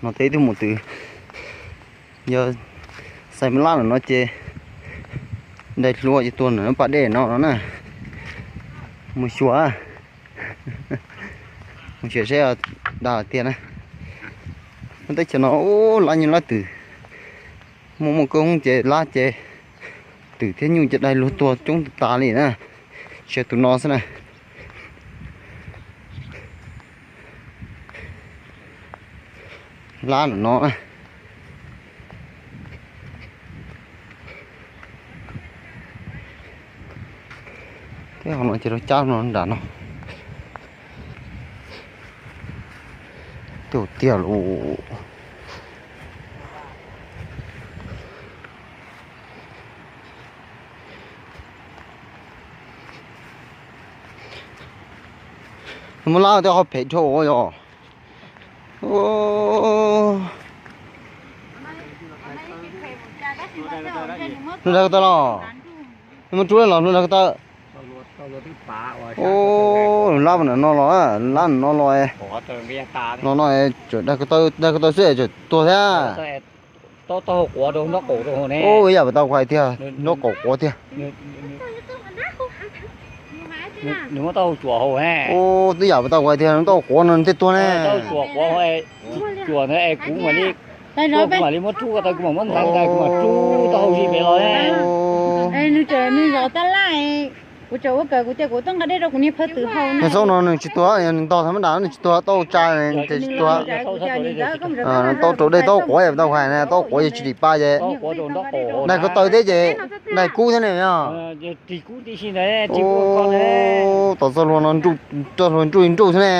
No teb twb mus twm. Yog xais me lab no ces dai hlua ces tuag ntawm pas dej no no na. Mus xyuas, mus xyuas seb dag tiag na. Teb chaws no ub lab nyuj lab twm, muaj muaj koob ces lab ces twm thiab nyuj ces dai luag tuag coob tas li na. Tsis yog tus no xwb na. Lab no na. Thiab qhov no ces rau cab no nram no. Tus tiag lus. Muab lab tej qhov phem dhau yog. Hlub dag ko taw los? Muab rub los hlub dag ko taw. Lab no los, lab no los. No no, dag ko taw xwb es tuag thiab. Ib yam puas tau hais tiag, nraub qaum quav tiag. Ib yam puas tau hais tiag, nraub qaum quav no thiaj tuag ne. Kuv mam li muab rub ko taw, kuv mam muab ntxeev ntawd, kuv mam rub taub hau zij pem los ne. Nws tseem nws zov tab laj, kuv tseem ua kawg kuv tias kuv tuaj nqa dej rau kuv niag phawj twm haus na. Nws xauj no nws tsis tuag, yog nws ntog thaum mab dam nws tsis tuag, taub hau tsa ces tsis tuag. Taub rau dej taub quav yog tau hais na, taub quav yog tsis dim pa ces. Dag ko taw thiab ces, dag kub thiab ne yog. Tom txoj hlua no, txoj hlua nruj li nruj thiab ne,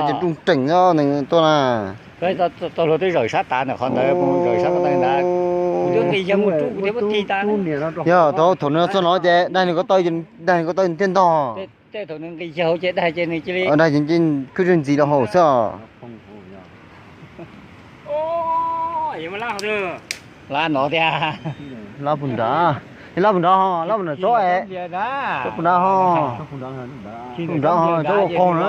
ces nruj nreem xwb nws tuaj na. Txoj hlua twb zawm sab tav ntawm qhov ntawd, zawm sab ko taw ntawd. Kuv twb nqis yawg mus rub kuv thiaj muab tig tas. Yog thaum nws txog no ces dag nws ko taw, dag nws ko taw nws thiaj ntog. Thaum nws nqis yawg hauv ces dag ces nws cia li, dag ces khwb ntxhi rau hauv xwb os. Lab no tiag. Lab puag nrad, lab puag nrad ho, lab puag nrad tsob, tsob puag nrad ho, puag nrad ho tsob ua qaug na.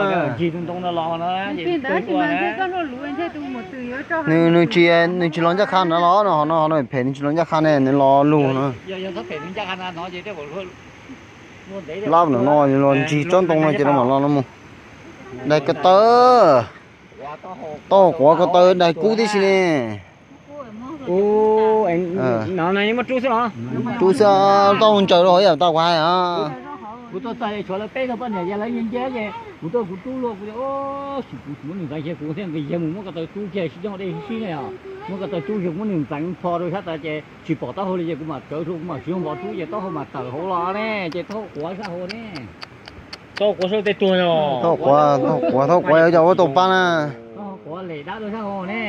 Nws, nws tsis, nws tsis los ncaj qha nrad los no, ho no ho no phem nws tsis los ncaj qha ne, nws los lug no. Lab no no los ntsig tsob ntoo no ces los mam los no mus. Daig ko taw, taub hau quav ko taw daig kub tib si ne. Rub xwb, taub hau ntsaws rau hauv yam tau kuv hais. Kuv tuaj txog tshuav lawv peb tug poj niam ces lawv nce nce ces kuv tuaj kuv rub luaj kuv tias, sim kuv muab nws ntxeev kiag kuv thiaj nqis yawg mus muab ko taw rub kiag sib coj dej sib sib ne yom. Muab ko taw rub kiag muab nws ntxeev plho rau sab tav ces tsis pom taub hau li ces kuv mam tsawv rau kuv mam siv npov rub ces taub hau mas tawm hauv los ne ces taub hau quav sab hauv ne. Taub hau quav sab tej tuag yog. Taub hau quav, taub hau quav, taub hau quav yog cov ua tau pab na. Taub hau quav lem dab rau sab hauv ne.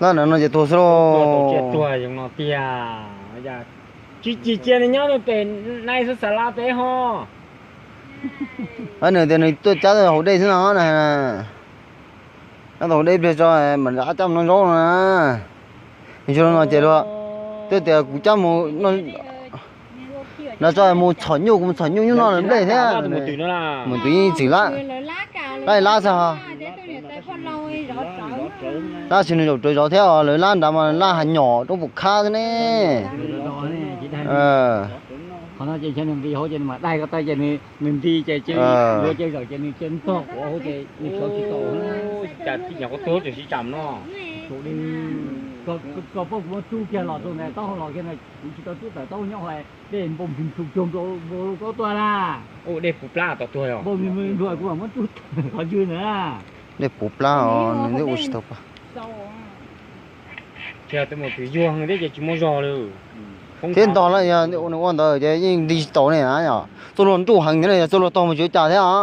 Lab no no ces tuag xwb lauj. Tuag no tiag. Tsis cim cia nws nyob rau pem nai xav xav la pem ho. Nws tias nws tuaj cab hauv dej xwb no na. Nyob tau hauv dej pliag tso, mam rov qab cab mus noj zaub no na. Nws tsis los no ces luag twb tias kuv cab mus no, tso mus txhom nyuj, kuv mus txhom nyuj, nyuj noj nplej thiab. Mus twv yeej txwm lab, lab lab xwb. Lab tsis nws zaum rawv zov thiab, lawv lab nrad mas lab hav nyom roob puas khab xwb ne. Qhov no ces nws nqis hauv ces nws mam daig ko taw ces nws nti ces cia li, luag cia zawm ces nws cia ntog quav hauv ces nws sawv tsis tau. Cas tib nyuag qhov tuag tseem sib tsam no. Koj paub kuv muab rub kiag los rau ntawd taub hau los kiag na, kuv tsis tau rub tawm taub hau nyob hauv dej npau npig plhu plug npau npau lub kaub tuaj na. Ua dej puv plab tom tuag yog. Npau npig npau kuv mam muab rub tawm qhov ywg ntawd na. Dej puv plab os, nws twb ua tsis tau pa. Thiab mus twb yuag heev thiab ces tsis muaj zog li. Thiab ntog lawm yog nws ua ntawd ces yeej nti tsis tau ne yom. Txoj hlua nruj heev thiab ne, yog txoj hlua tog mus tsis ua cas thiab os.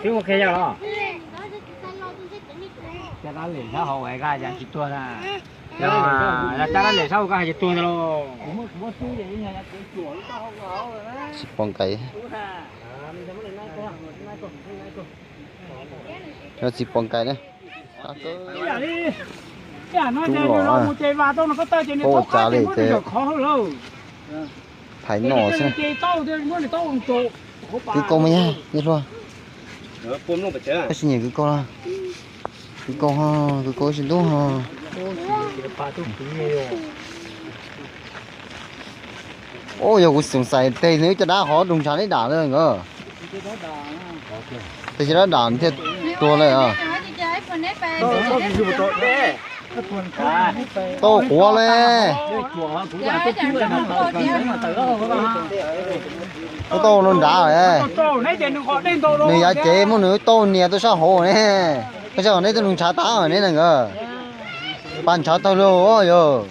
Twb ua qhia yog los. Cab dab lem sab hauv es koj hais tsis tuag na. Yog cab dab lem sab hauv koj hais tsis tuag ntag lauj. Tsis pom nkaus. Tsis pom nkaus na. Rub los na. Pab ua cas li ces thaiv no xwb. Tib koj muaj nyab, ib hluas. Tab sis nyiam kwv kaus, kwv kaus ho, kwv kaus ib tsis ntub ho. Ua yog kuv xav xais tes nws caj dab qhov doog ntshav neb dam lawm nkawd. Tes caj dab dam thiaj tuag lawm. Tau quav le. Ub tau no nrad. Nws yav cev muab nws tau nias tuaj sab hauv ne. Koj saib neb tuaj nws ntshav tag ne nkawd. Pas ntshav tag lawm yog.